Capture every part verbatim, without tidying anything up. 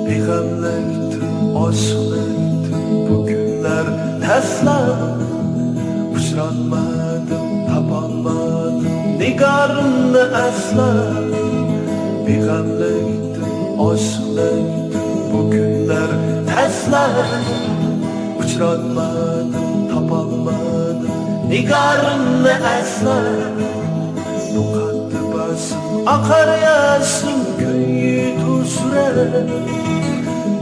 بىغەملىكتىن، ئاشىقلىقتىن بۇ كۈنلەر تەسلا. ئۇچراتمىدىم، تاپالمىدىم نىگارىمنى ئەسلا. بىغەملىكتىن، ئاشىقلىقتىن بۇ كۈنلەر تەسلا. ئۇچراتمىدىم، تاپالمىدىم نىگارىمنى ئەسلا. مۇقەددەس ئاقار ياشىم كۆيىدۇ سۈرەر.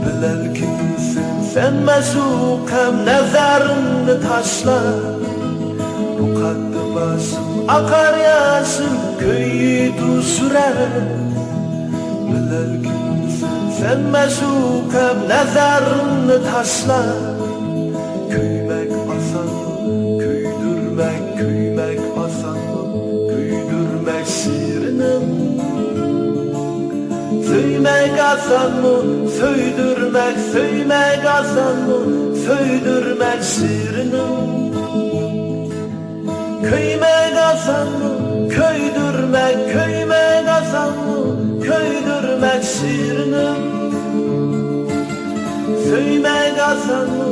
بىلەلكىمسەن سەن مەشۇقەم نەزەرىمنى تاشلا. مۇقەددەس ئاقار ياشىم كۆيىدۇ سۈرەر. بىلەلكىمسەن سەن مەشۇقەم نەزەرىمنى تاشلا. كۆيمەك ئاسانمۇ، كۆيدۈرمەك، كۆيمەك ئاسانمۇ، كۆيدۈرمەك شېرىنىم. سۆيمەك ئاسانمۇ، سۆيدۈرمەك، سۆيمەك ئاسانمۇ، سۆيدۈرمەك شېرىنىم. كۆيمەك ئاسانمۇ، كۆيدۈرمەك، كۆيمەك ئاسانمۇ، كۆيدۈرمەك شېرىنىم. سۆيمەك ئاسانمۇ،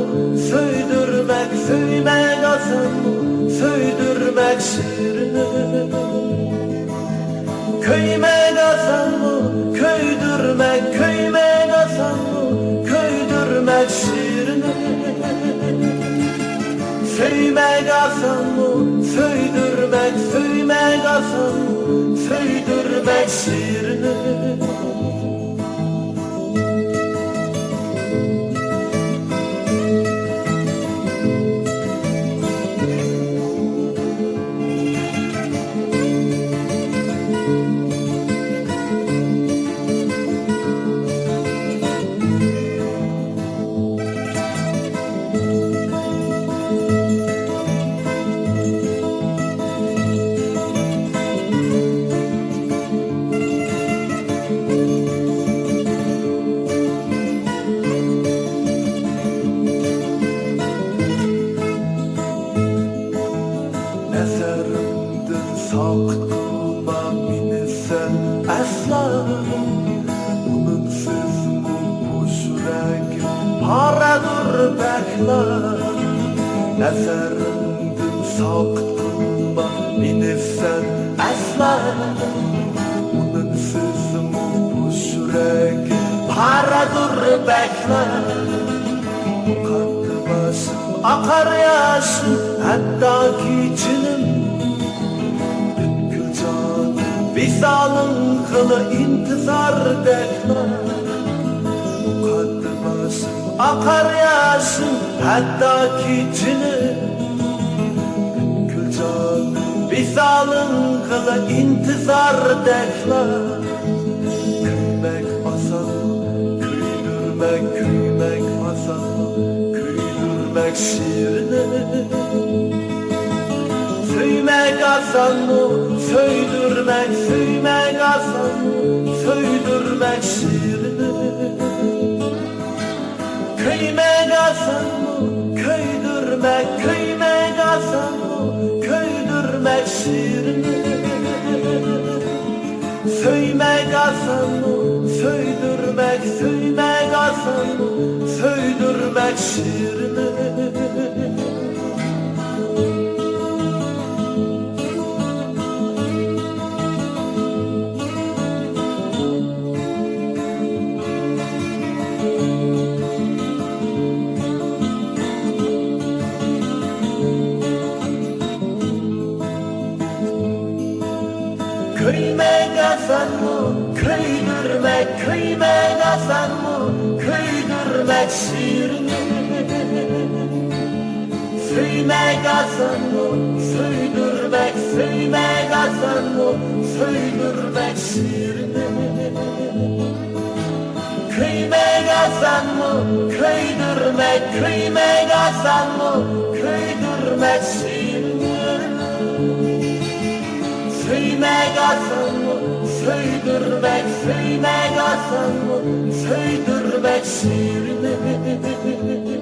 سۆيدۈرمەك، سۆيمەك ئاسانمۇ، سۆيدۈرمەك شېرىنىم. كۆيمەك ئاسانمۇ، كۆيدۈرمەك، كۆيمەك ئاسانمۇ، كۆيدۈرمەك شېرىنىم. سۆيمەك ئاسانمۇ، سۆيدۈرمەك، سۆيمەك ئاسانمۇ، سۆيدۈرمەك شېرىنىم. نەزىرىڭدىن ساقىت قىلما مېنى سەن ئەسلا. ئۇنىڭسىزمۇ بۇ يۈرەك پارەدۇر بەكلا. نەزىرىڭدىن ساقىت قىلما مېنى سەن ئەسلا. ئۇنىڭسىزمۇ بۇ يۈرەك پارەدۇر بەكلا. قاندىماس ئاقار ياشىم، ھەتتاكى جېنىم. پۈتكۈل جانىم ۋىسالىڭغىلا ئىنتىزاردەكلا. قاندىماس ئاقار ياشىم، ھەتتاكى جېنىم. پۈتكۈل جانىم ۋىسالىڭغىلا ئىنتىزاردەكلا. كۆيمەك ئاسانمۇ، كۆيدۈرمەك، كۆيمەك ئاسانمۇ، كۆيدۈرمەك شېرىنىم. سۆيمەك ئاسانمۇ، سۆيدۈرمەك، سۆيمەك ئاسانمۇ، سۆيدۈرمەك شېرىنىم. كۆيمەك ئاسانمۇ، كۆيدۈرمەك، كۆيمەك ئاسانمۇ، كۆيدۈرمەك شېرىنىم. سۆيمەك ئاسانمۇ، سۆيدۈرمەك، سۆيمەك ئاسانمۇ، سۆيدۈرمەك شېرىنىم. كۆيمەك ئاسانمۇ، كۆيدۈرمەك، كۆيمەك ئاسانمۇ، كۆيدۈرمەك شېرىنىم. سۆيمەك ئاسانمۇ، سۆيدۈرمەك، سۆيمەك ئاسانمۇ، سۆيدۈرمەك سىرنى. كۆيمەك ئاسانمۇ، كۆيدۈرمەك، كۆيمەك ئاسانمۇ، كۆيدۈرمەك سىرنى. سۆيمەك ئاسانمۇ، سۆيدۈرمەك، سۆيمەك ئاسانمۇ، سۆيدۈرمەك سىرنى.